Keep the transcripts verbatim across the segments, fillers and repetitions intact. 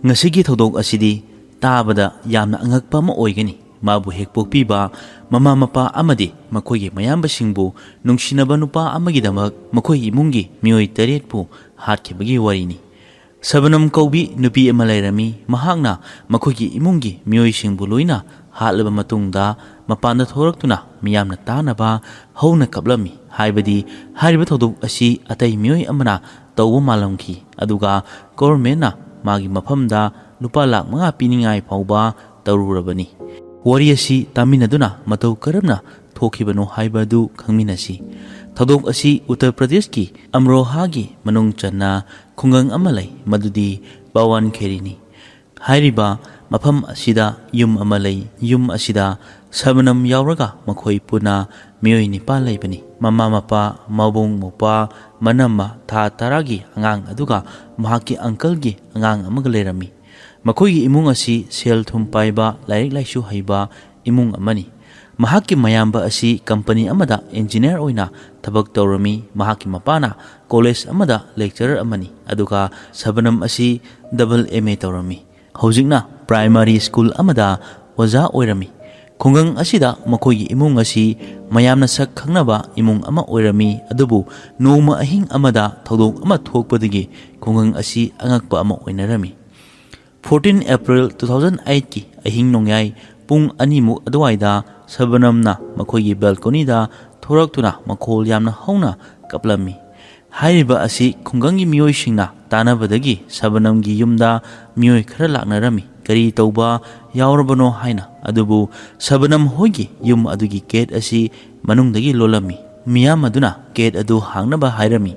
ꯉꯁꯤꯒꯤ ꯊꯧꯗꯣꯛ ꯑꯁꯤꯗꯤ ꯇꯥꯕꯗ ꯌꯥꯝꯅ ꯑꯉꯛꯄ ꯑꯃ ꯑꯣꯏꯒꯅꯤ꯫ ꯃꯥꯕꯨ ꯍꯦꯛ ꯄꯣꯛꯄꯤꯕ ꯃꯃꯥ ꯃꯄꯥ ꯑꯃꯗꯤ ꯃꯈꯣꯏꯒꯤ ꯃꯌꯥꯝꯕꯁꯤꯡꯕꯨ ꯅꯨꯡꯁꯤꯅꯕ ꯅꯨꯄꯥ ꯑꯃꯒꯤꯗꯃꯛ ꯃꯈꯣꯏ ꯏꯃꯨꯡꯒꯤ ꯃꯤꯑꯣꯏ ꯇꯔꯦꯠꯄꯨ ꯍꯥꯠꯈꯤꯕꯒꯤ ꯋꯥꯔꯤꯅꯤ꯫ ꯁꯕꯅꯝ ꯀꯧꯕꯤ ꯅꯨꯄꯤ ꯑꯃ ꯂꯩꯔꯝꯃꯤ꯫ ꯃꯍꯥꯛꯅ ꯃꯈꯣꯏꯒꯤ ꯏꯃꯨꯡꯒꯤ ꯃꯤꯑꯣꯏꯁꯤꯡꯕꯨ ꯂꯣꯏꯅ ꯍꯥꯠꯂꯕ ꯃꯇꯨꯡꯗ ꯃꯄꯥꯟꯗ ꯊꯣꯔꯛꯇꯨꯅ ꯃꯤꯌꯥꯝꯅ ꯇꯥꯅꯕ ꯍꯧꯅ ꯀꯞꯂꯝꯃꯤ꯫ ꯍꯥꯏꯕꯗꯤ ꯍꯥꯏꯔꯤꯕ ꯊꯧꯗꯣꯛ ꯑꯁꯤ ꯑꯇꯩ ꯃꯤꯑꯣꯏ ꯑꯃꯅ ꯇꯧꯕ ꯃꯥꯜꯂꯝꯈꯤ, ꯑꯗꯨꯒ ꯒꯣꯚꯔꯟꯃꯦꯟꯠꯅ ꯃꯥꯒꯤ ꯃꯐꯝꯗ ꯂꯨꯄꯥ ꯂꯥꯈ ꯃꯉꯥ ꯄꯤꯅꯤꯡꯉꯥꯏ ꯐꯥꯎꯕ ꯇꯧꯔꯨꯔꯕꯅꯤ꯫ ꯋꯥꯔꯤ ꯑꯁꯤ ꯇꯥꯃꯤꯟꯅꯗꯨꯅ ꯃꯇꯧ ꯀꯔꯝꯅ ꯊꯣꯛꯈꯤꯕꯅꯣ ꯍꯥꯏꯕ ꯑꯗꯨ ꯈꯪꯃꯤꯟꯅꯁꯤ꯫ ꯊꯧꯗꯣꯛ ꯑꯁꯤ ꯎꯠꯇꯔ ꯄ꯭ꯔꯗꯦꯁꯀꯤ ꯑꯝꯔꯣꯍꯥꯒꯤ ꯃꯅꯨꯡ ꯆꯟꯅ ꯈꯨꯡꯒꯪ ꯑꯃ ꯂꯩ, ꯃꯗꯨꯗꯤ ꯕꯥꯋꯥꯟ ꯈꯦꯔꯤꯅꯤ꯫ ꯍꯥꯏꯔꯤꯕ ꯃꯐꯝ ꯑꯁꯤꯗ ꯌꯨꯝ ꯑꯃ ꯂꯩ꯫ ꯌꯨꯝ ꯑꯁꯤꯗ ꯁꯕꯅꯝ ꯌꯥꯎꯔꯒ ꯃꯈꯣꯏ ꯄꯨꯟꯅ ꯃꯤꯑꯣꯏ ꯅꯤꯄꯥꯟ ꯂꯩꯕꯅꯤ꯫ ꯃꯃꯥ ꯃꯄꯥ, ꯃꯕꯨꯡ ꯃꯧꯄ꯭ꯋꯥ, ꯃꯅꯝꯃ, ꯊꯥ ꯇꯔꯥꯒꯤ ꯑꯉꯥꯡ, ꯑꯗꯨꯒ ꯃꯍꯥꯛꯀꯤ ꯑꯪꯀꯜꯒꯤ ꯑꯉꯥꯡ ꯑꯃꯒ ꯂꯩꯔꯝꯃꯤ꯫ ꯃꯈꯣꯏꯒꯤ ꯏꯃꯨꯡ ꯑꯁꯤ ꯁꯦꯜ ꯊꯨꯝ ꯄꯥꯏꯕ, ꯂꯥꯏꯔꯤꯛ ꯂꯥꯏꯁꯨ ꯍꯩꯕ ꯏꯃꯨꯡ ꯑꯃꯅꯤ꯫ ꯃꯍꯥꯛꯀꯤ ꯃꯌꯥꯝꯕ ꯑꯁꯤ ꯀꯝꯄꯅꯤ ꯑꯃꯗ ꯏꯟꯖꯤꯅꯤꯌꯔ ꯑꯣꯏꯅ ꯊꯕꯛ ꯇꯧꯔꯝꯃꯤ꯫ ꯃꯍꯥꯛꯀꯤ ꯃꯄꯥꯅ ꯀꯣꯂꯦꯖ ꯑꯃꯗ ꯂꯦꯛꯆꯔꯔ ꯑꯃꯅꯤ, ꯑꯗꯨꯒ ꯁꯕꯅꯝ ꯑꯁꯤ ꯗꯕꯜ ꯑꯦꯝ ꯑꯦ ꯇꯧꯔꯝꯃꯤ꯫ ꯍꯧꯖꯤꯛꯅ ꯄ꯭ꯔꯥꯏꯃꯥꯔꯤ ꯁ꯭ꯀꯨꯜ ꯑꯃꯗ ꯑꯣꯖꯥ ꯑꯣꯏꯔꯝꯃꯤ꯫ ꯈꯨꯡꯒꯪ ꯑꯁꯤꯗ ꯃꯈꯣꯏꯒꯤ ꯏꯃꯨꯡ ꯑꯁꯤ ꯃꯌꯥꯝꯅ ꯁꯛ ꯈꯪꯅꯕ ꯏꯃꯨꯡ ꯑꯃ ꯑꯣꯏꯔꯝꯃꯤ, ꯑꯗꯨꯕꯨ ꯅꯣꯡꯃ ꯑꯍꯤꯡ ꯑꯃꯗ ꯊꯧꯗꯣꯛ ꯑꯃ ꯊꯣꯛꯄꯗꯒꯤ ꯈꯨꯡꯒꯪ ꯑꯁꯤ ꯑꯉꯛꯄ ꯑꯃ ꯑꯣꯏꯅꯔꯝꯃꯤ꯫ ꯐꯣꯔꯇꯤꯟ ꯑꯦꯄ꯭ꯔꯤꯜ ꯇꯨ ꯊꯥꯎꯖꯟ ꯑꯩꯠꯀꯤ ꯑꯍꯤꯡ ꯅꯣꯡꯌꯥꯏ ꯄꯨꯡ ꯑꯅꯤꯃꯨꯛ ꯑꯗꯨꯋꯥꯏꯗ ꯁꯕꯅꯝꯅ ꯃꯈꯣꯏꯒꯤ ꯕꯦꯜꯀꯣꯅꯤꯗ ꯊꯣꯔꯛꯇꯨꯅ ꯃꯈꯣꯜ ꯌꯥꯝꯅ ꯍꯧꯅ ꯀꯞꯂꯝꯃꯤ꯫ ꯍꯥꯏꯔꯤꯕ ꯑꯁꯤ ꯈꯨꯡꯒꯪꯒꯤ ꯃꯤꯑꯣꯏꯁꯤꯡꯅ ꯇꯥꯟꯅꯕꯗꯒꯤ ꯁꯕꯅꯝꯒꯤ ꯌꯨꯝꯗ ꯃꯤꯑꯣꯏ ꯈꯔ ꯂꯥꯛꯅꯔꯝꯃꯤ, ꯀꯔꯤ ꯇꯧꯕ ꯌꯥꯎꯔꯕꯅꯣ ꯍꯥꯏꯅ꯫ ꯑꯗꯨꯕꯨ ꯁꯕꯅꯝ ꯍꯣꯏꯒꯤ ꯌꯨꯝ ꯑꯗꯨꯒꯤ ꯒꯦꯠ ꯑꯁꯤ ꯃꯅꯨꯡꯗꯒꯤ ꯂꯣꯜꯂꯝꯃꯤ꯫ ꯃꯤꯌꯥꯝ ꯑꯗꯨꯅ ꯒꯦꯠ ꯑꯗꯨ ꯍꯥꯡꯅꯕ ꯍꯥꯏꯔꯝꯃꯤ꯫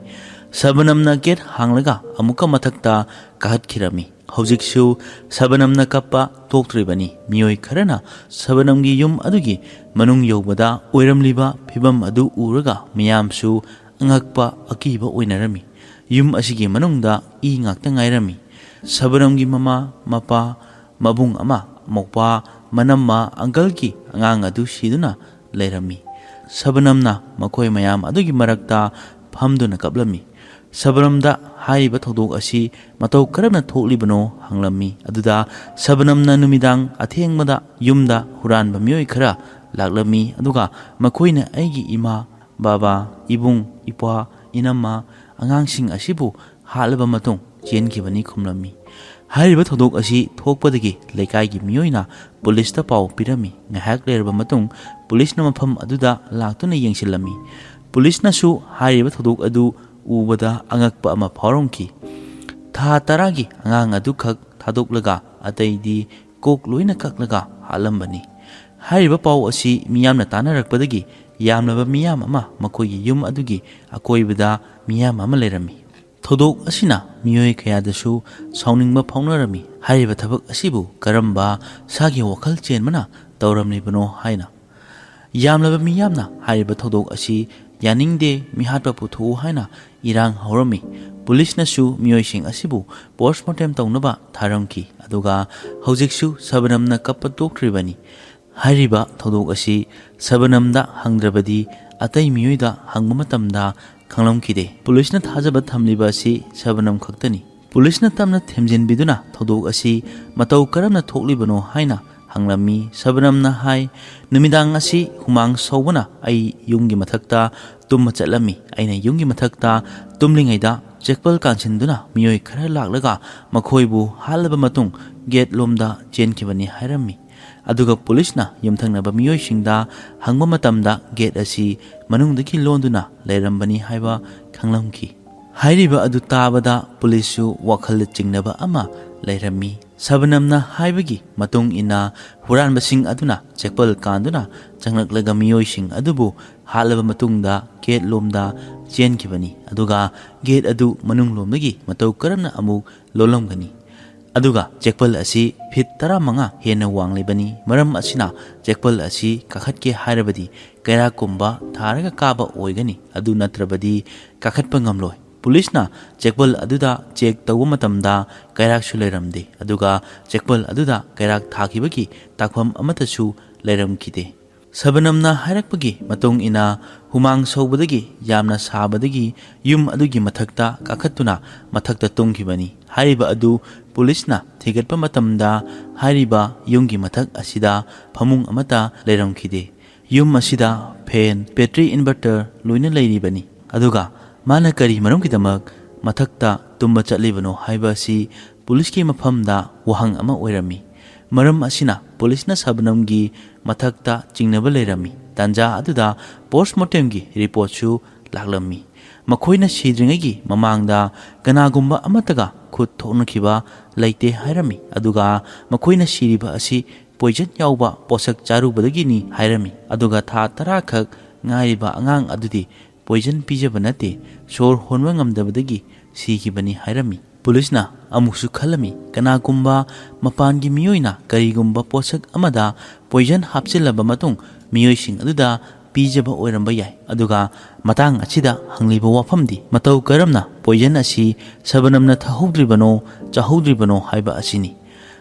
ꯁꯕꯅꯝꯅ ꯒꯦꯠ ꯍꯥꯡꯂꯒ ꯑꯃꯨꯛꯀ ꯃꯊꯛꯇ ꯀꯥꯈꯠꯈꯤꯔꯝꯃꯤ꯫ ꯍꯧꯖꯤꯛꯁꯨ ꯁꯕꯅꯝꯅ ꯀꯞꯄ ꯇꯣꯛꯇ꯭ꯔꯤꯕꯅꯤ꯫ ꯃꯤꯑꯣꯏ ꯈꯔꯅ ꯁꯕꯅꯝꯒꯤ ꯌꯨꯝ ꯑꯗꯨꯒꯤ ꯃꯅꯨꯡ ꯌꯧꯕꯗ ꯑꯣꯏꯔꯝꯂꯤꯕ ꯐꯤꯕꯝ ꯑꯗꯨ ꯎꯔꯒ ꯃꯤꯌꯥꯝꯁꯨ ꯑꯉꯛꯄ ꯑꯀꯤꯕ ꯑꯣꯏꯅꯔꯝꯃꯤ꯫ ꯌꯨꯝ ꯑꯁꯤꯒꯤ ꯃꯅꯨꯡꯗ ꯏ ꯉꯥꯛꯇ ꯉꯥꯏꯔꯝꯃꯤ꯫ ꯁꯕꯅꯝꯒꯤ ꯃꯃꯥ, ꯃꯄꯥ, ꯃꯕꯨꯡ ꯑꯃ, ꯃꯧꯄ꯭ꯋꯥ, ꯃꯅꯝꯃ, ꯑꯪꯀꯜꯒꯤ ꯑꯉꯥꯡ ꯑꯗꯨ ꯁꯤꯗꯨꯅ ꯂꯩꯔꯝꯃꯤ꯫ ꯁꯕꯅꯝꯅ ꯃꯈꯣꯏ ꯃꯌꯥꯝ ꯑꯗꯨꯒꯤ ꯃꯔꯛꯇ ꯐꯝꯗꯨꯅ ꯀꯞꯂꯝꯃꯤ꯫ ꯁꯕꯅꯝꯗ ꯍꯥꯏꯔꯤꯕ ꯊꯧꯗꯣꯛ ꯑꯁꯤ ꯃꯇꯧ ꯀꯔꯝꯅ ꯊꯣꯛꯂꯤꯕꯅꯣ ꯍꯪꯂꯝꯃꯤ꯫ ꯑꯗꯨꯗ ꯁꯕꯅꯝꯅ ꯅꯨꯃꯤꯗꯥꯡ ꯑꯊꯦꯡꯕꯗ ꯌꯨꯝꯗ ꯍꯨꯔꯥꯟꯕ ꯃꯤꯑꯣꯏ ꯈꯔ ꯂꯥꯛꯂꯝꯃꯤ, ꯑꯗꯨꯒ ꯃꯈꯣꯏꯅ ꯑꯩꯒꯤ ꯏꯃꯥ, ꯕꯥꯕꯥ, ꯏꯕꯨꯡ, ꯏꯄ꯭ꯋꯥ, ꯏꯅꯝꯃ, ꯑꯉꯥꯡꯁꯤꯡ ꯑꯁꯤꯕꯨ ꯍꯥꯠꯂꯕ ꯃꯇꯨꯡ ꯆꯦꯟꯈꯤꯕꯅꯤ ꯈꯨꯝꯂꯝꯃꯤ꯫ ꯍꯥꯏꯔꯤꯕ ꯊꯧꯗꯣꯛ ꯑꯁꯤ ꯊꯣꯛꯄꯗꯒꯤ ꯂꯩꯀꯥꯏꯒꯤ ꯃꯤꯑꯣꯏꯅ ꯄꯨꯂꯤꯁꯇ ꯄꯥꯎ ꯄꯤꯔꯝꯃꯤ꯫ ꯉꯥꯏꯍꯥꯛ ꯂꯩꯔꯕ ꯃꯇꯨꯡ ꯄꯨꯂꯤꯁꯅ ꯃꯐꯝ ꯑꯗꯨꯗ ꯂꯥꯛꯇꯨꯅ ꯌꯦꯡꯁꯤꯜꯂꯝꯃꯤ꯫ ꯄꯨꯂꯤꯁꯅꯁꯨ ꯍꯥꯏꯔꯤꯕ ꯊꯧꯗꯣꯛ ꯑꯗꯨ ꯎꯕꯗ ꯑꯉꯛꯄ ꯑꯃ ꯐꯥꯎꯔꯝꯈꯤ꯫ ꯊꯥ ꯇꯔꯥꯒꯤ ꯑꯉꯥꯡ ꯑꯗꯨꯈꯛ ꯊꯥꯗꯣꯛꯂꯒ ꯑꯇꯩꯗꯤ ꯀꯣꯛ ꯂꯣꯏꯅ ꯀꯛꯂꯒ ꯍꯥꯠꯂꯝꯕꯅꯤ꯫ ꯍꯥꯏꯔꯤꯕ ꯄꯥꯎ ꯑꯁꯤ ꯃꯤꯌꯥꯝꯅ ꯇꯥꯅꯔꯛꯄꯗꯒꯤ ꯌꯥꯝꯂꯕ ꯃꯤꯌꯥꯝ ꯑꯃ ꯃꯈꯣꯏꯒꯤ ꯌꯨꯝ ꯑꯗꯨꯒꯤ ꯑꯀꯣꯏꯕꯗ ꯃꯤꯌꯥꯝ ꯑꯃ ꯂꯩꯔꯝꯃꯤ꯫ ꯊꯧꯗꯣꯛ ꯑꯁꯤꯅ ꯃꯤꯑꯣꯏ ꯀꯌꯥꯗꯁꯨ ꯁꯥꯎꯅꯤꯡꯕ ꯐꯥꯎꯅꯔꯝꯃꯤ꯫ ꯍꯥꯏꯔꯤꯕ ꯊꯕꯛ ꯑꯁꯤꯕꯨ ꯀꯔꯝꯕ ꯁꯥꯒꯤ ꯋꯥꯈꯜ ꯆꯦꯟꯕꯅ ꯇꯧꯔꯝꯂꯤꯕꯅꯣ ꯍꯥꯏꯅ꯫ ꯌꯥꯝꯂꯕ ꯃꯤꯌꯥꯝꯅ ꯍꯥꯏꯔꯤꯕ ꯊꯧꯗꯣꯛ ꯑꯁꯤ ꯌꯥꯅꯤꯡꯗꯦ, ꯃꯤꯍꯥꯠꯄ ꯄꯨꯊꯣꯛꯎ ꯍꯥꯏꯅ ꯏꯔꯥꯡ ꯍꯧꯔꯝꯃꯤ꯫ ꯄꯨꯂꯤꯁꯅꯁꯨ ꯃꯤꯑꯣꯏꯁꯤꯡ ꯑꯁꯤꯕꯨ ꯄꯣꯁꯃꯣꯔꯇꯦꯝ ꯇꯧꯅꯕ ꯊꯥꯔꯝꯈꯤ, ꯑꯗꯨꯒ ꯍꯧꯖꯤꯛꯁꯨ ꯁꯕꯅꯝꯅ ꯀꯞꯄ ꯇꯣꯛꯇ꯭ꯔꯤꯕꯅꯤ꯫ ꯍꯥꯏꯔꯤꯕ ꯊꯧꯗꯣꯛ ꯑꯁꯤ ꯁꯕꯅꯝꯗ ꯍꯪꯗ꯭ꯔꯕꯗꯤ ꯑꯇꯩ ꯃꯤꯑꯣꯏꯗ ꯍꯪꯕ ꯃꯇꯝꯗ ꯈꯪꯂꯝꯈꯤꯗꯦ꯫ ꯄꯨꯂꯤꯁꯅ ꯊꯥꯖꯕ ꯊꯝꯂꯤꯕ ꯑꯁꯤ ꯁꯕꯅꯝ ꯈꯛꯇꯅꯤ꯫ ꯄꯨꯂꯤꯁꯅ ꯇꯞꯅ ꯊꯦꯝꯖꯤꯟꯕꯤꯗꯨꯅ ꯊꯧꯗꯣꯛ ꯑꯁꯤ ꯃꯇꯧ ꯀꯔꯝꯅ ꯊꯣꯛꯂꯤꯕꯅꯣ ꯍꯥꯏꯅ ꯍꯪꯂꯝꯃꯤ꯫ ꯁꯕꯅꯝꯅ ꯍꯥꯏ, "ꯅꯨꯃꯤꯗꯥꯡ ꯑꯁꯤ ꯍꯨꯃꯥꯡ ꯁꯧꯕꯅ ꯑꯩ ꯌꯨꯝꯒꯤ ꯃꯊꯛꯇ ꯇꯨꯝꯕ ꯆꯠꯂꯝꯃꯤ꯫ ꯑꯩꯅ ꯌꯨꯝꯒꯤ ꯃꯊꯛꯇ ꯇꯨꯝꯂꯤꯉꯩꯗ ꯆꯦꯛꯄꯜ ꯀꯥꯟꯁꯤꯟꯗꯨꯅ ꯃꯤꯑꯣꯏ ꯈꯔ ꯂꯥꯛꯂꯒ ꯃꯈꯣꯏꯕꯨ ꯍꯥꯠꯂꯕ ꯃꯇꯨꯡ ꯒꯦꯠ ꯂꯣꯝꯗ ꯆꯦꯟꯈꯤꯕꯅꯤ" ꯍꯥꯏꯔꯝꯃꯤ꯫ ꯑꯗꯨꯒ ꯄꯨꯂꯤꯁꯅ ꯌꯨꯝꯊꯪꯅꯕ ꯃꯤꯑꯣꯏꯁꯤꯡꯗ ꯍꯪꯕ ꯃꯇꯝꯗ ꯒꯦꯠ ꯑꯁꯤ ꯃꯅꯨꯡꯗꯒꯤ ꯂꯣꯟꯗꯨꯅ ꯂꯩꯔꯝꯕꯅꯤ ꯍꯥꯏꯕ ꯈꯪꯂꯝꯈꯤ꯫ ꯍꯥꯏꯔꯤꯕ ꯑꯗꯨ ꯇꯥꯕꯗ ꯄꯨꯂꯤꯁꯁꯨ ꯋꯥꯈꯜꯗ ꯆꯤꯡꯅꯕ ꯑꯃ ꯂꯩꯔꯝꯃꯤ꯫ ꯁꯕꯅꯝꯅ ꯍꯥꯏꯕꯒꯤ ꯃꯇꯨꯡ ꯏꯟꯅ ꯍꯨꯔꯥꯟꯕꯁꯤꯡ ꯑꯗꯨꯅ ꯆꯦꯛꯄꯜ ꯀꯥꯟꯗꯨꯅ ꯆꯪꯂꯛꯂꯒ ꯃꯤꯑꯣꯏꯁꯤꯡ ꯑꯗꯨꯕꯨ ꯍꯥꯠꯂꯕ ꯃꯇꯨꯡꯗ ꯒꯦꯠ ꯂꯣꯝꯗ ꯆꯦꯟꯈꯤꯕꯅꯤ, ꯑꯗꯨꯒ ꯒꯦꯠ ꯑꯗꯨ ꯃꯅꯨꯡ ꯂꯣꯝꯗꯒꯤ ꯃꯇꯧ ꯀꯔꯝꯅ ꯑꯃꯨꯛ ꯂꯣꯜꯂꯝꯒꯅꯤ? ꯑꯗꯨꯒ ꯆꯦꯛꯄꯜ ꯑꯁꯤ ꯐꯤꯠ ꯇꯔꯥꯃꯉꯥ ꯍꯦꯟꯅ ꯋꯥꯡꯂꯤꯕꯅꯤ꯫ ꯃꯔꯝ ꯑꯁꯤꯅ ꯆꯦꯛꯄꯜ ꯑꯁꯤ ꯀꯥꯈꯠꯀꯦ ꯍꯥꯏꯔꯕꯗꯤ ꯀꯩꯔꯥꯛꯀꯨꯝꯕ ꯊꯥꯔꯒ ꯀꯥꯕ ꯑꯣꯏꯒꯅꯤ, ꯑꯗꯨ ꯅꯠꯇ꯭ꯔꯕꯗꯤ ꯀꯥꯈꯠꯄ ꯉꯝꯂꯣꯏ꯫ ꯄꯨꯂꯤꯁꯅ ꯆꯦꯛꯄꯜ ꯑꯗꯨꯗ ꯆꯦꯛ ꯇꯧꯕ ꯃꯇꯝꯗ ꯀꯩꯔꯥꯛꯁꯨ ꯂꯩꯔꯝꯗꯦ, ꯑꯗꯨꯒ ꯆꯦꯛꯄꯜ ꯑꯗꯨꯗ ꯀꯩꯔꯥꯛ ꯊꯥꯈꯤꯕꯒꯤ ꯇꯥꯛꯐꯝ ꯑꯃꯠꯇꯁꯨ ꯂꯩꯔꯝꯈꯤꯗꯦ꯫ ꯁꯕꯅꯝꯅ ꯍꯥꯏꯔꯛꯄꯒꯤ ꯃꯇꯨꯡ ꯏꯟꯅ, ꯍꯨꯃꯥꯡ ꯁꯧꯕꯗꯒꯤ ꯌꯥꯝꯅ ꯁꯥꯕꯗꯒꯤ ꯌꯨꯝ ꯑꯗꯨꯒꯤ ꯃꯊꯛꯇ ꯀꯥꯈꯠꯇꯨꯅ ꯃꯊꯛꯇ ꯇꯨꯝꯈꯤꯕꯅꯤ꯫ ꯍꯥꯏꯔꯤꯕ ꯑꯗꯨ ꯄꯨꯂꯤꯁꯅ ꯊꯤꯒꯠꯄ ꯃꯇꯝꯗ, ꯍꯥꯏꯔꯤꯕ ꯌꯨꯝꯒꯤ ꯃꯊꯛ ꯑꯁꯤꯗ ꯐꯃꯨꯡ ꯑꯃꯠꯇ ꯂꯩꯔꯝꯈꯤꯗꯦ꯫ ꯌꯨꯝ ꯑꯁꯤꯗ ꯐꯦꯟ, ꯕꯦꯇ꯭ꯔꯤ ꯏꯟꯚꯔꯇꯔ ꯂꯣꯏꯅ ꯂꯩꯔꯤꯕꯅꯤ꯫ ꯑꯗꯨꯒ ꯃꯥꯅ ꯀꯔꯤ ꯃꯔꯝꯒꯤꯗꯃꯛ ꯃꯊꯛꯇ ꯇꯨꯝꯕ ꯆꯠꯂꯤꯕꯅꯣ ꯍꯥꯏꯕ ꯑꯁꯤ ꯄꯨꯂꯤꯁꯀꯤ ꯃꯐꯝꯗ ꯋꯥꯍꯪ ꯑꯃ ꯑꯣꯏꯔꯝꯃꯤ꯫ ꯃꯔꯝ ꯑꯁꯤꯅ ꯄꯨꯂꯤꯁꯅ ꯁꯕꯅꯝꯒꯤ ꯃꯊꯛꯇ ꯆꯤꯡꯅꯕ ꯂꯩꯔꯝꯃꯤ꯫ ꯇꯥꯟꯖꯥ ꯑꯗꯨꯗ ꯄꯣꯁꯃꯣꯔꯇꯦꯝꯒꯤ ꯔꯤꯄꯣꯔꯠꯁꯨ ꯂꯥꯛꯂꯝꯃꯤ꯫ ꯃꯈꯣꯏꯅ ꯁꯤꯗ꯭ꯔꯤꯉꯩꯒꯤ ꯃꯃꯥꯡꯗ ꯀꯅꯥꯒꯨꯝꯕ ꯑꯃꯠꯇꯒ ꯈꯨꯠ ꯊꯣꯛꯅꯈꯤꯕ ꯂꯩꯇꯦ ꯍꯥꯏꯔꯝꯃꯤ꯫ ꯑꯗꯨꯒ ꯃꯈꯣꯏꯅ ꯁꯤꯔꯤꯕ ꯑꯁꯤ ꯄꯣꯏꯖꯟ ꯌꯥꯎꯕ ꯄꯣꯠꯁꯛ ꯆꯥꯔꯨꯕꯗꯒꯤꯅꯤ ꯍꯥꯏꯔꯝꯃꯤ꯫ ꯑꯗꯨꯒ ꯊꯥ ꯇꯔꯥ ꯈꯛ ꯉꯥꯏꯔꯤꯕ ꯑꯉꯥꯡ ꯑꯗꯨꯗꯤ ꯄꯣꯏꯖꯟ ꯄꯤꯖꯕ ꯅꯠꯇꯦ, ꯁꯣꯔ ꯍꯣꯟꯕ ꯉꯝꯗꯕꯗꯒꯤ ꯁꯤꯈꯤꯕꯅꯤ ꯍꯥꯏꯔꯝꯃꯤ꯫ ꯄꯨꯂꯤꯁꯅ ꯑꯃꯨꯛꯁꯨ ꯈꯜꯂꯝꯃꯤ, ꯀꯅꯥꯒꯨꯝꯕ ꯃꯄꯥꯟꯒꯤ ꯃꯤꯑꯣꯏꯅ ꯀꯔꯤꯒꯨꯝꯕ ꯄꯣꯠꯁꯛ ꯑꯃꯗ ꯄꯣꯏꯖꯟ ꯍꯥꯞꯆꯤꯜꯂꯕ ꯃꯇꯨꯡ ꯃꯤꯑꯣꯏꯁꯤꯡ ꯑꯗꯨꯗ ꯄꯤꯖꯕ ꯑꯣꯏꯔꯝꯕ ꯌꯥꯏ꯫ ꯑꯗꯨꯒ ꯃꯇꯥꯡ ꯑꯁꯤꯗ ꯍꯪꯂꯤꯕ ꯋꯥꯐꯝꯗꯤ ꯃꯇꯧ ꯀꯔꯝꯅ ꯄꯣꯏꯖꯟ ꯑꯁꯤ ꯁꯕꯅꯝꯅ ꯊꯛꯍꯧꯗ꯭ꯔꯤꯕꯅꯣ, ꯆꯥꯍꯧꯗ꯭ꯔꯤꯕꯅꯣ ꯍꯥꯏꯕ ꯑꯁꯤꯅꯤ꯫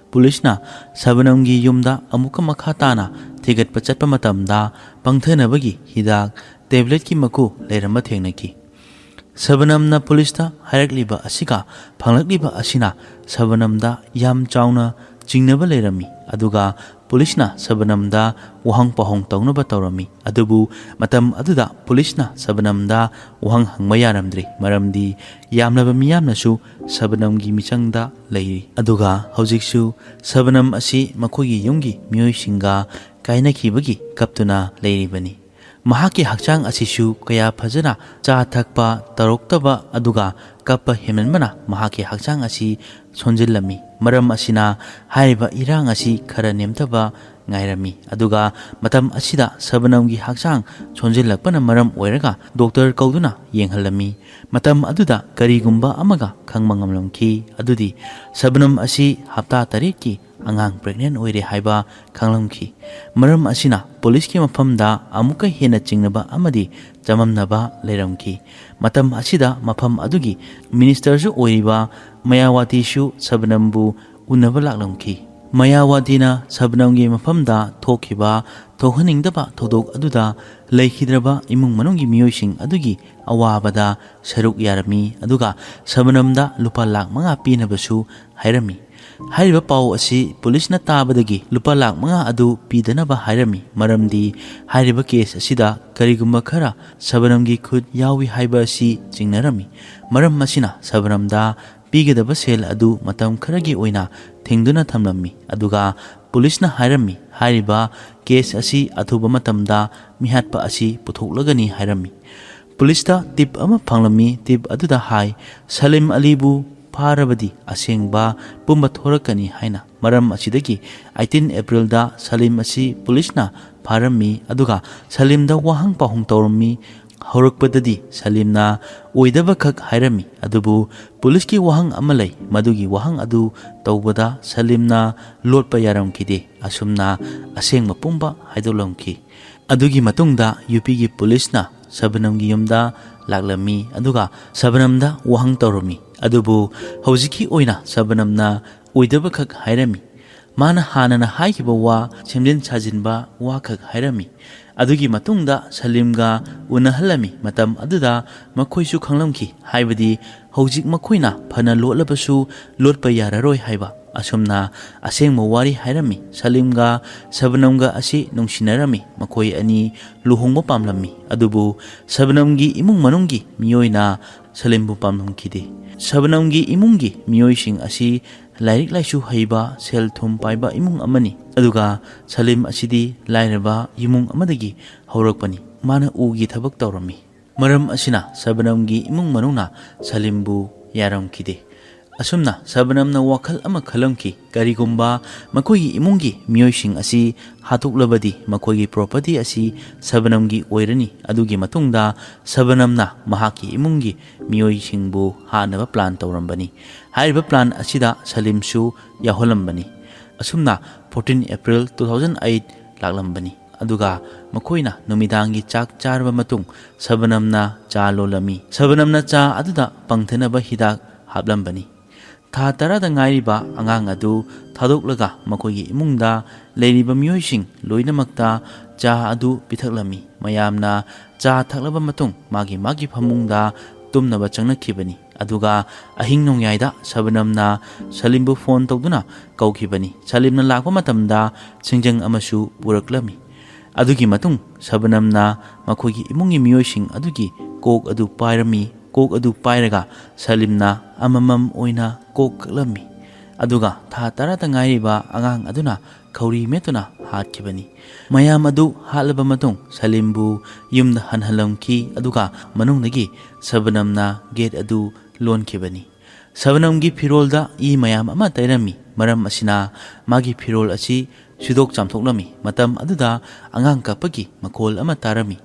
ꯄꯨꯂꯤꯁꯅ ꯁꯕꯅꯝꯒꯤ ꯌꯨꯝꯗ ꯑꯃꯨꯛꯀ ꯃꯈꯥ ꯇꯥꯅ ꯊꯤꯒꯠꯄ ꯆꯠꯄ ꯃꯇꯝꯗ ꯄꯪꯊꯅꯕꯒꯤ ꯍꯤꯗꯥꯛ ꯇꯦꯕ꯭ꯂꯦꯠꯀꯤ ꯃꯀꯨ ꯂꯩꯔꯝꯕ ꯊꯦꯡꯅꯈꯤ꯫ ꯁꯕꯅꯝꯅ ꯄꯨꯂꯤꯁꯇ ꯍꯥꯏꯔꯛꯂꯤꯕ ꯑꯁꯤꯒ ꯐꯪꯂꯛꯂꯤꯕ ꯑꯁꯤꯅ ꯁꯕꯅꯝꯗ ꯌꯥꯝ ꯆꯥꯎꯅ ꯆꯤꯡꯅꯕ ꯂꯩꯔꯝꯃꯤ꯫ ꯑꯗꯨꯒ ꯄꯨꯂꯤꯁꯅ ꯁꯕꯅꯝꯗ ꯋꯥꯍꯪ ꯄꯥꯎꯍꯪ ꯇꯧꯅꯕ ꯇꯧꯔꯝꯃꯤ꯫ ꯑꯗꯨꯕꯨ ꯃꯇꯝ ꯑꯗꯨꯗ ꯄꯨꯂꯤꯁꯅ ꯁꯕꯅꯝꯗ ꯋꯥꯍꯪ ꯍꯪꯕ ꯌꯥꯔꯝꯗ꯭ꯔꯤ, ꯃꯔꯝꯗꯤ ꯌꯥꯝꯂꯕ ꯃꯤꯌꯥꯝꯅꯁꯨ ꯁꯕꯅꯝꯒꯤ ꯃꯤꯆꯪꯗ ꯂꯩꯔꯤ꯫ ꯑꯗꯨꯒ ꯍꯧꯖꯤꯛꯁꯨ ꯁꯕꯅꯝ ꯑꯁꯤ ꯃꯈꯣꯏꯒꯤ ꯌꯨꯝꯒꯤ ꯃꯤꯑꯣꯏꯁꯤꯡꯒ ꯀꯥꯏꯅꯈꯤꯕꯒꯤ ꯀꯞꯇꯨꯅ ꯂꯩꯔꯤꯕꯅꯤ꯫ ꯃꯍꯥꯛꯀꯤ ꯍꯛꯆꯥꯡ ꯑꯁꯤꯁꯨ ꯀꯌꯥ ꯐꯖꯅ ꯆꯥ ꯊꯛꯄ ꯇꯧꯔꯛꯇꯕ, ꯑꯗꯨꯒ ꯀꯞꯄ ꯍꯦꯟꯃꯟꯕꯅ ꯃꯍꯥꯛꯀꯤ ꯍꯛꯆꯥꯡ ꯑꯁꯤ ꯁꯣꯟꯖꯤꯜꯂꯝꯃꯤ꯫ ꯃꯔꯝ ꯑꯁꯤꯅ ꯍꯥꯏꯔꯤꯕ ꯏꯔꯥꯡ ꯑꯁꯤ ꯈꯔ ꯅꯦꯝꯊꯕ ꯉꯥꯏꯔꯝꯃꯤ꯫ ꯑꯗꯨꯒ ꯃꯇꯝ ꯑꯁꯤꯗ ꯁꯕꯅꯝꯒꯤ ꯍꯛꯆꯥꯡ ꯁꯣꯟꯖꯤꯜꯂꯛꯄꯅ ꯃꯔꯝ ꯑꯣꯏꯔꯒ ꯗꯣꯛꯇꯔ ꯀꯧꯗꯨꯅ ꯌꯦꯡꯍꯜꯂꯝꯃꯤ꯫ ꯃꯇꯝ ꯑꯗꯨꯗ ꯀꯔꯤꯒꯨꯝꯕ ꯑꯃꯒ ꯈꯪꯕ ꯉꯝꯂꯝꯈꯤ, ꯑꯗꯨꯗꯤ ꯁꯕꯅꯝ ꯑꯁꯤ ꯍꯞꯇꯥ ꯇꯔꯦꯠꯀꯤ ꯑꯉꯥꯡ ꯄ꯭ꯔꯦꯒꯅꯦꯟ ꯑꯣꯏꯔꯦ ꯍꯥꯏꯕ ꯈꯪꯂꯝꯈꯤ꯫ ꯃꯔꯝ ꯑꯁꯤꯅ ꯄꯨꯂꯤꯁꯀꯤ ꯃꯐꯝꯗ ꯑꯃꯨꯛꯀ ꯍꯦꯟꯅ ꯆꯤꯡꯅꯕ ꯑꯃꯗꯤ ꯆꯃꯝꯅꯕ ꯂꯩꯔꯝꯈꯤ꯫ ꯃꯇꯝ ꯑꯁꯤꯗ ꯃꯐꯝ ꯑꯗꯨꯒꯤ ꯃꯤꯅꯤꯁꯇꯔꯁꯨ ꯑꯣꯏꯔꯤꯕ ꯃꯌꯥꯋꯥꯇꯤꯁꯨ ꯁꯕꯅꯝꯕꯨ ꯎꯅꯕ ꯂꯥꯛꯂꯝꯈꯤ꯫ ꯃꯌꯥꯋꯥꯇꯤꯅ ꯁꯕꯅꯝꯒꯤ ꯃꯐꯝꯗ ꯊꯣꯛꯈꯤꯕ ꯊꯣꯛꯍꯟꯅꯤꯡꯗꯕ ꯊꯧꯗꯣꯛ ꯑꯗꯨꯗ ꯂꯩꯈꯤꯗ꯭ꯔꯕ ꯏꯃꯨꯡ ꯃꯅꯨꯡꯒꯤ ꯃꯤꯑꯣꯏꯁꯤꯡ ꯑꯗꯨꯒꯤ ꯑꯋꯥꯕꯗ ꯁꯔꯨꯛ ꯌꯥꯔꯝꯃꯤ, ꯑꯗꯨꯒ ꯁꯕꯅꯝꯗ ꯂꯨꯄꯥ ꯂꯥꯈ ꯃꯉꯥ ꯄꯤꯅꯕꯁꯨ ꯍꯥꯏꯔꯝꯃꯤ꯫ ꯍꯥꯏꯔꯤꯕ ꯄꯥꯎ ꯑꯁꯤ ꯄꯨꯂꯤꯁꯅ ꯇꯥꯕꯗꯒꯤ ꯂꯨꯄꯥ ꯂꯥꯈ ꯃꯉꯥ ꯑꯗꯨ ꯄꯤꯗꯅꯕ ꯍꯥꯏꯔꯝꯃꯤ, ꯃꯔꯝꯗꯤ ꯍꯥꯏꯔꯤꯕ ꯀꯦꯁ ꯑꯁꯤꯗ ꯀꯔꯤꯒꯨꯝꯕ ꯈꯔ ꯁꯕꯅꯝꯒꯤ ꯈꯨꯠ ꯌꯥꯎꯏ ꯍꯥꯏꯕ ꯑꯁꯤ ꯆꯤꯡꯅꯔꯝꯃꯤ꯫ ꯃꯔꯝ ꯑꯁꯤꯅ ꯁꯕꯅꯝꯗ ꯄꯤꯒꯗꯕ ꯁꯦꯜ ꯑꯗꯨ ꯃꯇꯝ ꯈꯔꯒꯤ ꯑꯣꯏꯅ ꯊꯤꯡꯗꯨꯅ ꯊꯝꯂꯝꯃꯤ, ꯑꯗꯨꯒ ꯄꯨꯂꯤꯁꯅ ꯍꯥꯏꯔꯝꯃꯤ, ꯍꯥꯏꯔꯤꯕ ꯀꯦꯁ ꯑꯁꯤ ꯑꯊꯨꯕ ꯃꯇꯝꯗ ꯃꯤꯍꯥꯠꯄ ꯑꯁꯤ ꯄꯨꯊꯣꯛꯂꯒꯅꯤ ꯍꯥꯏꯔꯝꯃꯤ꯫ ꯄꯨꯂꯤꯁꯇ ꯇꯤꯞ ꯑꯃ ꯐꯪꯂꯝꯃꯤ꯫ ꯇꯤꯞ ꯑꯗꯨꯗ ꯍꯥꯏ, ꯁꯂꯤꯝ ꯑꯂꯤꯕꯨ ꯐꯥꯔꯕꯗꯤ ꯑꯁꯦꯡꯕ ꯄꯨꯝꯕ ꯊꯣꯔꯛꯀꯅꯤ ꯍꯥꯏꯅ꯫ ꯃꯔꯝ ꯑꯁꯤꯗꯒꯤ ꯑꯩꯠꯇꯤꯟ ꯑꯦꯄ꯭ꯔꯤꯜꯗ ꯁꯂꯤꯝ ꯑꯁꯤ ꯄꯨꯂꯤꯁꯅ ꯐꯥꯔꯝꯃꯤ, ꯑꯗꯨꯒ ꯁꯂꯤꯝꯗ ꯋꯥꯍꯪ ꯄꯥꯎꯍꯪ ꯇꯧꯔꯝꯃꯤ꯫ ꯍꯧꯔꯛꯄꯗꯗꯤ ꯁꯂꯤꯝꯅ ꯑꯣꯏꯗꯕꯈꯛ ꯍꯥꯏꯔꯝꯃꯤ, ꯑꯗꯨꯕꯨ ꯄꯨꯂꯤꯁꯀꯤ ꯋꯥꯍꯪ ꯑꯃ ꯂꯩ, ꯃꯗꯨꯒꯤ ꯋꯥꯍꯪ ꯑꯗꯨ ꯇꯧꯕꯗ ꯁꯂꯤꯝꯅ ꯂꯣꯠꯄ ꯌꯥꯔꯝꯈꯤꯗꯦ꯫ ꯑꯁꯨꯝꯅ ꯑꯁꯦꯡꯕ ꯄꯨꯝꯕ ꯍꯥꯏꯗꯣꯛꯂꯝꯈꯤ꯫ ꯑꯗꯨꯒꯤ ꯃꯇꯨꯡꯗ ꯌꯨ ꯄꯤꯒꯤ ꯄꯨꯂꯤꯁꯅ ꯁꯕꯅꯝꯒꯤ ꯌꯨꯝꯗ ꯂꯥꯛꯂꯝꯃꯤ, ꯑꯗꯨꯒ ꯁꯕꯅꯝꯗ ꯋꯥꯍꯪ ꯇꯧꯔꯝꯃꯤ꯫ ꯑꯗꯨꯕꯨ ꯍꯧꯖꯤꯛꯀꯤ ꯑꯣꯏꯅ ꯁꯕꯅꯝꯅ ꯑꯣꯏꯗꯕꯈꯛ ꯍꯥꯏꯔꯝꯃꯤ꯫ ꯃꯥꯅ ꯍꯥꯟꯅꯅ ꯍꯥꯏꯈꯤꯕ ꯋꯥ ꯁꯦꯝꯖꯤꯟ ꯁꯥꯖꯤꯟꯕ ꯋꯥꯈꯛ ꯍꯥꯏꯔꯝꯃꯤ꯫ ꯑꯗꯨꯒꯤ ꯃꯇꯨꯡꯗ ꯁꯂꯤꯝꯒ ꯎꯅꯍꯜꯂꯝꯃꯤ꯫ ꯃꯇꯝ ꯑꯗꯨꯗ ꯃꯈꯣꯏꯁꯨ ꯈꯪꯂꯝꯈꯤ, ꯍꯥꯏꯕꯗꯤ ꯍꯧꯖꯤꯛ ꯃꯈꯣꯏꯅ ꯐꯅ ꯂꯣꯠꯂꯕꯁꯨ ꯂꯣꯠꯄ ꯌꯥꯔꯔꯣꯏ ꯍꯥꯏꯕ꯫ ꯑꯁꯨꯝꯅ ꯑꯁꯦꯡꯕ ꯋꯥꯔꯤ ꯍꯥꯏꯔꯝꯃꯤ꯫ ꯁꯂꯤꯝꯒ ꯁꯕꯅꯝꯒ ꯑꯁꯤ ꯅꯨꯡꯁꯤꯅꯔꯝꯃꯤ꯫ ꯃꯈꯣꯏ ꯑꯅꯤ ꯂꯨꯍꯣꯡꯕ ꯄꯥꯝꯂꯝꯃꯤ, ꯑꯗꯨꯕꯨ ꯁꯕꯅꯝꯒꯤ ꯏꯃꯨꯡ ꯃꯅꯨꯡꯒꯤ ꯃꯤꯑꯣꯏꯅ ꯁꯂꯤꯝꯕꯨ ꯄꯥꯝꯂꯝꯈꯤꯗꯦ꯫ ꯁꯕꯅꯝꯒꯤ ꯏꯃꯨꯡꯒꯤ ꯃꯤꯑꯣꯏꯁꯤꯡ ꯑꯁꯤ ꯂꯥꯏꯔꯤꯛ ꯂꯥꯏꯁꯨ ꯍꯩꯕ, ꯁꯦꯜ ꯊꯨꯝ ꯄꯥꯏꯕ ꯏꯃꯨꯡ ꯑꯃꯅꯤ, ꯑꯗꯨꯒ ꯁꯂꯤꯝ ꯑꯁꯤꯗꯤ ꯂꯥꯏꯔꯕ ꯏꯃꯨꯡ ꯑꯃꯗꯒꯤ ꯍꯧꯔꯛꯄꯅꯤ꯫ ꯃꯥꯅ ꯎꯒꯤ ꯊꯕꯛ ꯇꯧꯔꯝꯃꯤ꯫ ꯃꯔꯝ ꯑꯁꯤꯅ ꯁꯕꯅꯝꯒꯤ ꯏꯃꯨꯡ ꯃꯅꯨꯡꯅ ꯁꯂꯤꯝꯕꯨ ꯌꯥꯔꯝꯈꯤꯗꯦ꯫ ꯑꯁꯨꯝꯅ ꯁꯕꯅꯝꯅ ꯋꯥꯈꯜ ꯑꯃ ꯈꯜꯂꯝꯈꯤ, ꯀꯔꯤꯒꯨꯝꯕ ꯃꯈꯣꯏꯒꯤ ꯏꯃꯨꯡꯒꯤ ꯃꯤꯑꯣꯏꯁꯤꯡ ꯑꯁꯤ ꯍꯥꯠꯇꯣꯛꯂꯕꯗꯤ ꯃꯈꯣꯏꯒꯤ ꯄ꯭ꯔꯣꯄꯔꯇꯤ ꯑꯁꯤ ꯁꯕꯅꯝꯒꯤ ꯑꯣꯏꯔꯅꯤ꯫ ꯑꯗꯨꯒꯤ ꯃꯇꯨꯡꯗ ꯁꯕꯅꯝꯅ ꯃꯍꯥꯛꯀꯤ ꯏꯃꯨꯡꯒꯤ ꯃꯤꯑꯣꯏꯁꯤꯡꯕꯨ ꯍꯥꯠꯅꯕ ꯄ꯭ꯂꯥꯟ ꯇꯧꯔꯝꯕꯅꯤ꯫ ꯍꯥꯏꯔꯤꯕ ꯄ꯭ꯂꯥꯟ ꯑꯁꯤꯗ ꯁꯂꯤꯝꯁꯨ ꯌꯥꯎꯍꯜꯂꯝꯕꯅꯤ꯫ ꯑꯁꯨꯝꯅ fourteen April two thousand eight ꯂꯥꯛꯂꯝꯕꯅꯤ꯫ ꯑꯗꯨꯒ ꯃꯈꯣꯏꯅ ꯅꯨꯃꯤꯗꯥꯡꯒꯤ ꯆꯥꯛ ꯆꯥꯔꯕ ꯃꯇꯨꯡ ꯁꯕꯅꯝꯅ ꯆꯥ ꯂꯣꯜꯂꯝꯃꯤ꯫ ꯁꯕꯅꯝꯅ ꯆꯥ ꯑꯗꯨꯗ ꯄꯪꯊꯅꯕ ꯍꯤꯗꯥꯛ ꯍꯥꯞꯂꯝꯕꯅꯤ꯫ ꯊꯥ ꯇꯔꯥꯗ ꯉꯥꯏꯔꯤꯕ ꯑꯉꯥꯡ ꯑꯗꯨ ꯊꯥꯗꯣꯛꯂꯒ ꯃꯈꯣꯏꯒꯤ ꯏꯃꯨꯡꯗ ꯂꯩꯔꯤꯕ ꯃꯤꯑꯣꯏꯁꯤꯡ ꯂꯣꯏꯅꯃꯛꯇ ꯆꯥ ꯑꯗꯨ ꯄꯤꯊꯛꯂꯝꯃꯤ꯫ ꯃꯌꯥꯝꯅ ꯆꯥ ꯊꯛꯂꯕ ꯃꯇꯨꯡ ꯃꯥꯒꯤ ꯃꯥꯒꯤ ꯐꯃꯨꯡꯗ ꯇꯨꯝꯅꯕ ꯆꯪꯅꯈꯤꯕꯅꯤ꯫ ꯑꯗꯨꯒ ꯑꯍꯤꯡ ꯅꯣꯡꯌꯥꯏꯗ ꯁꯕꯅꯝꯅ ꯁꯂꯤꯝꯕꯨ ꯐꯣꯟ ꯇꯧꯗꯨꯅ ꯀꯧꯈꯤꯕꯅꯤ꯫ ꯁꯂꯤꯝꯅ ꯂꯥꯛꯄ ꯃꯇꯝꯗ ꯁꯤꯡꯖꯪ ꯑꯃꯁꯨ ꯄꯨꯔꯛꯂꯝꯃꯤ꯫ ꯑꯗꯨꯒꯤ ꯃꯇꯨꯡ ꯁꯕꯅꯝꯅ ꯃꯈꯣꯏꯒꯤ ꯏꯃꯨꯡꯒꯤ ꯃꯤꯑꯣꯏꯁꯤꯡ ꯑꯗꯨꯒꯤ ꯀꯣꯛ ꯑꯗꯨ ꯄꯥꯏꯔꯝꯃꯤ꯫ ꯀꯣꯛ ꯑꯗꯨ ꯄꯥꯏꯔꯒ ꯁꯂꯤꯝꯅ ꯑꯃꯃꯝ ꯑꯣꯏꯅ ꯀꯣꯛ ꯀꯛꯂꯝꯃꯤ꯫ ꯑꯗꯨꯒ ꯊꯥ ꯇꯔꯥꯗ ꯉꯥꯏꯔꯤꯕ ꯑꯉꯥꯡ ꯑꯗꯨꯅ ꯈꯧꯔꯤ ꯃꯦꯠꯇꯨꯅ ꯍꯥꯠꯈꯤꯕꯅꯤ꯫ ꯃꯌꯥꯝ ꯑꯗꯨ ꯍꯥꯠꯂꯕ ꯃꯇꯨꯡ ꯁꯂꯤꯝꯕꯨ ꯌꯨꯝꯗ ꯍꯟꯍꯜꯂꯝꯈꯤ꯫ ꯑꯗꯨꯒ ꯃꯅꯨꯡꯗꯒꯤ ꯁꯕꯅꯝꯅ ꯒꯦꯠ ꯑꯗꯨ ꯂꯣꯟꯈꯤꯕꯅꯤ꯫ ꯁꯕꯅꯝꯒꯤ ꯐꯤꯔꯣꯜꯗ ꯏ ꯃꯌꯥꯝ ꯑꯃ ꯇꯩꯔꯝꯃꯤ꯫ ꯃꯔꯝ ꯑꯁꯤꯅ ꯃꯥꯒꯤ ꯐꯤꯔꯣꯜ ꯑꯁꯤ ꯁꯨꯗꯣꯛ ꯆꯥꯝꯊꯣꯛꯂꯝꯃꯤ꯫ ꯃꯇꯝ ꯑꯗꯨꯗ ꯑꯉꯥꯡ ꯀꯞꯄꯒꯤ ꯃꯈꯣꯜ ꯑꯃ ꯇꯥꯔꯝꯃꯤ꯫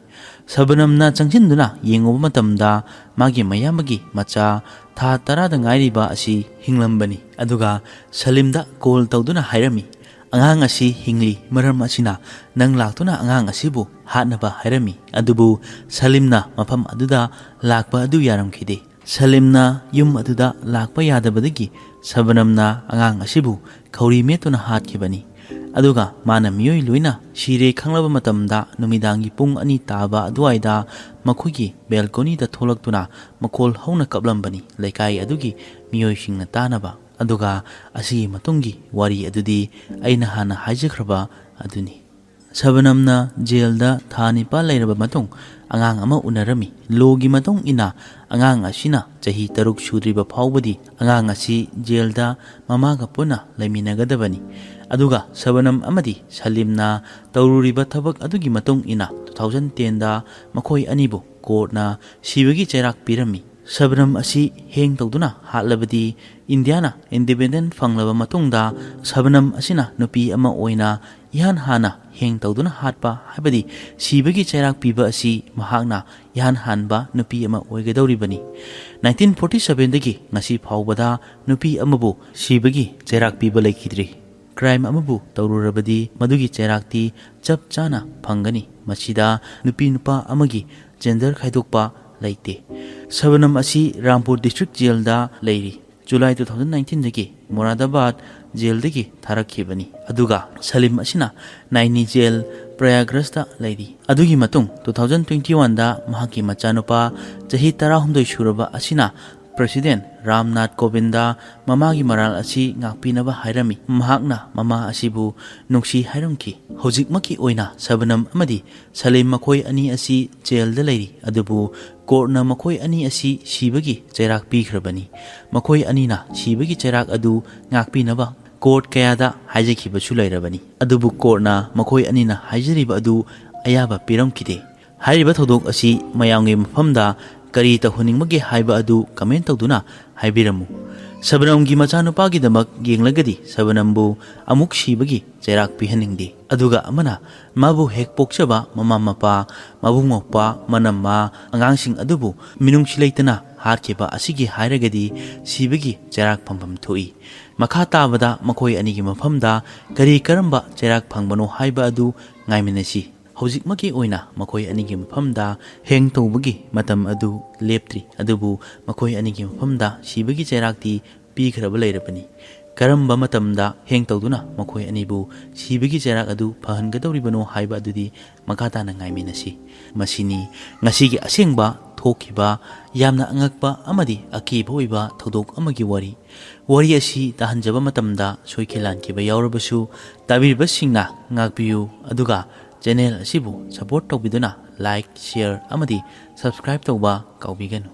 ꯁꯕꯅꯝꯅ ꯆꯪꯁꯤꯟꯗꯨꯅ ꯌꯦꯡꯉꯨꯕ ꯃꯇꯝꯗ ꯃꯥꯒꯤ ꯃꯌꯥꯝꯕꯒꯤ ꯃꯆꯥ ꯊꯥ ꯇꯔꯥꯗ ꯉꯥꯏꯔꯤꯕ ꯑꯁꯤ ꯍꯤꯡꯂꯝꯕꯅꯤ꯫ ꯑꯗꯨꯒ ꯁꯂꯤꯝꯗ ꯀꯣꯜ ꯇꯧꯗꯨꯅ ꯍꯥꯏꯔꯝꯃꯤ, "ꯑꯉꯥꯡ ꯑꯁꯤ ꯍꯤꯡꯂꯤ, ꯃꯔꯝ ꯑꯁꯤꯅ ꯅꯪ ꯂꯥꯛꯇꯨꯅ ꯑꯉꯥꯡ ꯑꯁꯤꯕꯨ ꯍꯥꯠꯅꯕ ꯍꯥꯏꯔꯝꯃꯤ꯫" ꯑꯗꯨꯕꯨ ꯁꯂꯤꯝꯅ ꯃꯐꯝ ꯑꯗꯨꯗ ꯂꯥꯛꯄ ꯑꯗꯨ ꯌꯥꯔꯝꯈꯤꯗꯦ꯫ ꯁꯂꯤꯝꯅ ꯌꯨꯝ ꯑꯗꯨꯗ ꯂꯥꯛꯄ ꯌꯥꯗꯕꯗꯒꯤ ꯁꯕꯅꯝꯅ ꯑꯉꯥꯡ ꯑꯁꯤꯕꯨ ꯈꯧꯔꯤ ꯃꯦꯠꯇꯨꯅ ꯍꯥꯠꯈꯤꯕꯅꯤ꯫ ꯑꯗꯨꯒ ꯃꯥꯅ ꯃꯤꯑꯣꯏ ꯂꯣꯏꯅ ꯁꯤꯔꯦ ꯈꯪꯂꯕ ꯃꯇꯝꯗ ꯅꯨꯃꯤꯗꯥꯡꯒꯤ ꯄꯨꯡ ꯑꯅꯤ ꯇꯥꯕ ꯑꯗꯨꯋꯥꯏꯗ ꯃꯈꯣꯏꯒꯤ ꯕꯦꯜꯀꯣꯅꯤꯗ ꯊꯣꯛꯂꯛꯇꯨꯅ ꯃꯈꯣꯜ ꯍꯧꯅ ꯀꯞꯂꯝꯕꯅꯤ, ꯂꯩꯀꯥꯏ ꯑꯗꯨꯒꯤ ꯃꯤꯑꯣꯏꯁꯤꯡꯅ ꯇꯥꯅꯕ꯫ ꯑꯗꯨꯒ ꯑꯁꯤꯒꯤ ꯃꯇꯨꯡꯒꯤ ꯋꯥꯔꯤ ꯑꯗꯨꯗꯤ ꯑꯩꯅ ꯍꯥꯟꯅ ꯍꯥꯏꯖꯈ꯭ꯔꯕ ꯑꯗꯨꯅꯤ꯫ ꯁꯕꯅꯝꯅ ꯖꯦꯜꯗ ꯊꯥ ꯅꯤꯄꯥꯜ ꯂꯩꯔꯕ ꯃꯇꯨꯡ ꯑꯉꯥꯡ ꯑꯃ ꯎꯅꯔꯝꯃꯤ꯫ ꯂꯣꯒꯤ ꯃꯇꯨꯡ ꯏꯟꯅ ꯑꯉꯥꯡ ꯑꯁꯤꯅ ꯆꯍꯤ ꯇꯔꯨꯛ ꯁꯨꯗ꯭ꯔꯤꯕ ꯐꯥꯎꯕꯗꯤ ꯑꯉꯥꯡ ꯑꯁꯤ ꯖꯦꯜꯗ ꯃꯃꯥꯒ ꯄꯨꯟꯅ ꯂꯩꯃꯤꯟꯅꯒꯗꯕꯅꯤ꯫ ꯑꯗꯨꯒ ꯁꯕꯅꯝ ꯑꯃꯗꯤ ꯁꯂꯤꯝꯅ ꯇꯧꯔꯨꯔꯤꯕ ꯊꯕꯛ ꯑꯗꯨꯒꯤ ꯃꯇꯨꯡ ꯏꯟꯅ two thousand ten ꯗ ꯃꯈꯣꯏ ꯑꯅꯤꯕꯨ ꯀꯣꯔꯠꯅ ꯁꯤꯕꯒꯤ ꯆꯩꯔꯥꯛ ꯄꯤꯔꯝꯃꯤ꯫ ꯁꯕꯅꯝ ꯑꯁꯤ ꯍꯦꯡ ꯇꯧꯗꯨꯅ ꯍꯥꯠꯂꯕꯗꯤ ꯏꯟꯗꯤꯌꯥꯅ ꯏꯟꯗꯤꯄꯦꯟꯗꯦꯟ ꯐꯪꯂꯕ ꯃꯇꯨꯡꯗ ꯁꯕꯅꯝ ꯑꯁꯤꯅ ꯅꯨꯄꯤ ꯑꯃ ꯑꯣꯏꯅ ꯏꯍꯥꯟ ꯍꯥꯟꯅ ꯍꯦꯡ ꯇꯧꯗꯨꯅ ꯍꯥꯠꯄ, ꯍꯥꯏꯕꯗꯤ ꯁꯤꯕꯒꯤ ꯆꯩꯔꯥꯛ ꯄꯤꯕ ꯑꯁꯤ ꯃꯍꯥꯛꯅ ꯏꯍꯥꯟ ꯍꯥꯟꯕ ꯅꯨꯄꯤ ꯑꯃ ꯑꯣꯏꯒꯗꯧꯔꯤꯕꯅꯤ꯫ Nineteen forty seven ꯗꯒꯤ ꯉꯁꯤ ꯐꯥꯎꯕꯗ ꯅꯨꯄꯤ ꯑꯃꯕꯨ ꯁꯤꯕꯒꯤ ꯆꯩꯔꯥꯛ ꯄꯤꯕ ꯂꯩꯈꯤꯗ꯭ꯔꯤ꯫ ꯀ꯭ꯔꯥꯏꯝ ꯑꯃꯕꯨ ꯇꯧꯔꯨꯔꯕꯗꯤ ꯃꯗꯨꯒꯤ ꯆꯩꯔꯥꯛꯇꯤ ꯆꯞ ꯆꯥꯅ ꯐꯪꯒꯅꯤ꯫ ꯃꯁꯤꯗ ꯅꯨꯄꯤ ꯅꯨꯄꯥ ꯑꯃꯒꯤ ꯖꯦꯟꯗꯔ ꯈꯥꯏꯗꯣꯛꯄ ꯂꯩꯇꯦ꯫ ꯁꯕꯅꯝ ꯑꯁꯤ ꯔꯥꯝꯄꯨꯔ ꯗꯤꯁꯇ꯭ꯔꯤꯛ ꯖꯦꯜꯗ ꯂꯩꯔꯤ꯫ ꯖꯨꯂꯥꯏ two thousand nineteen ꯗꯒꯤ ꯃꯨꯔꯥꯗꯥꯕꯥꯗ ꯖꯦꯜꯗꯒꯤ ꯊꯥꯔꯛꯈꯤꯕꯅꯤ꯫ ꯑꯗꯨꯒ ꯁꯂꯤꯝ ꯑꯁꯤꯅ ꯅꯥꯏꯅꯤ ꯖꯦꯜ ꯄ꯭ꯔꯌꯥꯒ꯭ꯔꯥꯖꯇ ꯂꯩꯔꯤ꯫ ꯑꯗꯨꯒꯤ ꯃꯇꯨꯡ two thousand twenty one ꯗ ꯃꯍꯥꯛꯀꯤ ꯃꯆꯥꯅꯨꯄꯥ ꯆꯍꯤ ꯇꯔꯥꯍꯨꯝꯗꯣꯏ ꯁꯨꯔꯕ ꯑꯁꯤꯅ ꯄ꯭ꯔꯦꯁꯤꯗꯦꯟ ꯔꯥꯝꯅꯥꯊ ꯀꯣꯕꯤꯟꯗ ꯃꯃꯥꯒꯤ ꯃꯔꯥꯜ ꯑꯁꯤ ꯉꯥꯛꯄꯤꯅꯕ ꯍꯥꯏꯔꯝꯃꯤ꯫ ꯃꯍꯥꯛꯅ ꯃꯃꯥ ꯑꯁꯤꯕꯨ ꯅꯨꯡꯁꯤ ꯍꯥꯏꯔꯝꯈꯤ꯫ ꯍꯧꯖꯤꯛꯃꯛꯀꯤ ꯑꯣꯏꯅ ꯁꯕꯅꯝ ꯑꯃꯗꯤ ꯁꯂꯤꯝ ꯃꯈꯣꯏ ꯑꯅꯤ ꯑꯁꯤ ꯖꯦꯜꯗ ꯂꯩꯔꯤ, ꯑꯗꯨꯕꯨ ꯀꯣꯔꯠꯅ ꯃꯈꯣꯏ ꯑꯅꯤ ꯑꯁꯤ ꯁꯤꯕꯒꯤ ꯆꯩꯔꯥꯛ ꯄꯤꯈ꯭ꯔꯕꯅꯤ꯫ ꯃꯈꯣꯏ ꯑꯅꯤꯅ ꯁꯤꯕꯒꯤ ꯆꯩꯔꯥꯛ ꯑꯗꯨ ꯉꯥꯛꯄꯤꯅꯕ ꯀꯣꯔꯠ ꯀꯌꯥꯗ ꯍꯥꯏꯖꯈꯤꯕꯁꯨ ꯂꯩꯔꯕꯅꯤ, ꯑꯗꯨꯕꯨ ꯀꯣꯔꯠꯅ ꯃꯈꯣꯏ ꯑꯅꯤꯅ ꯍꯥꯏꯖꯔꯤꯕ ꯑꯗꯨ ꯑꯌꯥꯕ ꯄꯤꯔꯝꯈꯤꯗꯦ꯫ ꯍꯥꯏꯔꯤꯕ ꯊꯧꯗꯣꯛ ꯑꯁꯤ ꯃꯌꯥꯝꯒꯤ ꯃꯐꯝꯗ ꯀꯔꯤ ꯇꯧꯍꯟꯅꯤꯡꯕꯒꯦ ꯍꯥꯏꯕ ꯑꯗꯨ ꯀꯃꯦꯟ ꯇꯧꯗꯨꯅ ꯍꯥꯏꯕꯤꯔꯝꯃꯨ꯫ ꯁꯕꯅꯝꯒꯤ ꯃꯆꯥꯅꯨꯄꯥꯒꯤꯗꯃꯛ ꯌꯦꯡꯂꯒꯗꯤ ꯁꯕꯅꯝꯕꯨ ꯑꯃꯨꯛ ꯁꯤꯕꯒꯤ ꯆꯩꯔꯥꯛ ꯄꯤꯍꯟꯅꯤꯡꯗꯦ꯫ ꯑꯗꯨꯒ ꯑꯃꯅ ꯃꯥꯕꯨ ꯍꯦꯛ ꯄꯣꯛꯆꯕ ꯃꯃꯥ ꯃꯄꯥ, ꯃꯕꯨꯡ ꯃꯧꯄ꯭ꯋꯥ, ꯃꯅꯝꯃ, ꯑꯉꯥꯡꯁꯤꯡ ꯑꯗꯨꯕꯨ ꯃꯤꯅꯨꯡꯁꯤ ꯂꯩꯇꯅ ꯍꯥꯠꯈꯤꯕ ꯑꯁꯤꯒꯤ ꯍꯥꯏꯔꯒꯗꯤ ꯁꯤꯕꯒꯤ ꯆꯩꯔꯥꯛ ꯐꯪꯐꯝ ꯊꯣꯛꯏ꯫ ꯃꯈꯥ ꯇꯥꯕꯗ ꯃꯈꯣꯏ ꯑꯅꯤꯒꯤ ꯃꯐꯝꯗ ꯀꯔꯤ ꯀꯔꯝꯕ ꯆꯩꯔꯥꯛ ꯐꯪꯕꯅꯣ ꯍꯥꯏꯕ ꯑꯗꯨ ꯉꯥꯏꯃꯤꯟꯅꯁꯤ꯫ ꯍꯧꯖꯤꯛꯃꯛꯀꯤ ꯑꯣꯏꯅ ꯃꯈꯣꯏ ꯑꯅꯤꯒꯤ ꯃꯐꯝꯗ ꯍꯦꯡ ꯇꯧꯕꯒꯤ ꯃꯇꯝ ꯑꯗꯨ ꯂꯦꯞꯇ꯭ꯔꯤ, ꯑꯗꯨꯕꯨ ꯃꯈꯣꯏ ꯑꯅꯤꯒꯤ ꯃꯐꯝꯗ ꯁꯤꯕꯒꯤ ꯆꯩꯔꯥꯛꯇꯤ ꯄꯤꯈ꯭ꯔꯕ ꯂꯩꯔꯕꯅꯤ꯫ ꯀꯔꯝꯕ ꯃꯇꯝꯗ ꯍꯦꯡ ꯇꯧꯗꯨꯅ ꯃꯈꯣꯏ ꯑꯅꯤꯕꯨ ꯁꯤꯕꯒꯤ ꯆꯩꯔꯥꯛ ꯑꯗꯨ ꯐꯍꯟꯒꯗꯧꯔꯤꯕꯅꯣ ꯍꯥꯏꯕ ꯑꯗꯨꯗꯤ ꯃꯈꯥ ꯇꯥꯅ ꯉꯥꯏꯃꯤꯟꯅꯁꯤ꯫ ꯃꯁꯤꯅꯤ ꯉꯁꯤꯒꯤ ꯑꯁꯦꯡꯕ ꯊꯣꯛꯈꯤꯕ ꯌꯥꯝꯅ ꯑꯉꯛꯄ ꯑꯃꯗꯤ ꯑꯀꯤꯕ ꯑꯣꯏꯕ ꯊꯧꯗꯣꯛ ꯑꯃꯒꯤ ꯋꯥꯔꯤ꯫ ꯋꯥꯔꯤ ꯑꯁꯤ ꯇꯥꯍꯟꯖꯕ ꯃꯇꯝꯗ ꯁꯣꯏꯈꯤ ꯂꯥꯟꯈꯤꯕ ꯌꯥꯎꯔꯕꯁꯨ ꯇꯥꯕꯤꯔꯤꯕꯁꯤꯡꯅ ꯉꯥꯛꯄꯤꯌꯨ, ꯑꯗꯨꯒ ꯆꯦꯅꯦꯜ ꯑꯁꯤꯕꯨ ꯁꯄꯣꯔꯠ ꯇꯧꯕꯤꯗꯨꯅ ꯂꯥꯏꯛ, ꯁꯤꯌꯔ ꯑꯃꯗꯤ ꯁꯕꯁꯀ꯭ꯔꯥꯏꯕ ꯇꯧꯕ ꯀꯥꯎꯕꯤꯒꯅꯨ꯫